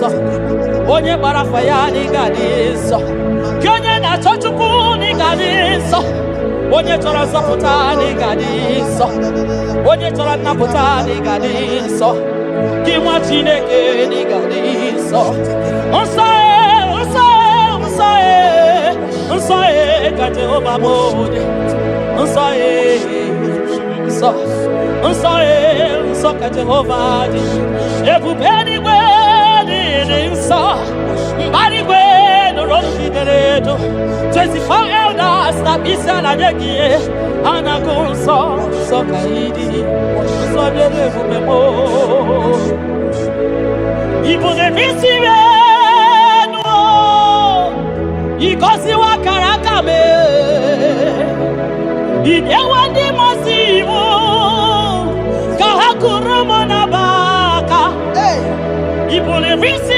Nsọ, onye gbara afa ya na ị ga-adị nsọ. Gị onye na-achọ Chukwu, na ị ga-adị nsọ. Onye chọrọ nzọpụta, na ị ga-adị nsọ. Onye chọrọ nnapụta, na ị ga-adị nsọ. Gị nwa Chineke, na ị ga-adị nsọ. Nsọ e, nsọ e, nsọ e, nsọ e ka Jehova bụ onye nsọ e. Nsọ, nsọ e, nsọ ka Jehova dị. Ebube eluigwe dị nsọ. Mbara igwe nụrụ olu gị dere edo. 24 elders na isi ala nye gị. Ha na-agụ nsọ, nsọ ka ị dị, nsọ dịrị ebube m. Ibu na-esi enu ịgọziwa akara aka m. Inyewa ndị mọsi iwu ka ha kụrụ m n'aba aka. Hey! Ibuliri isi.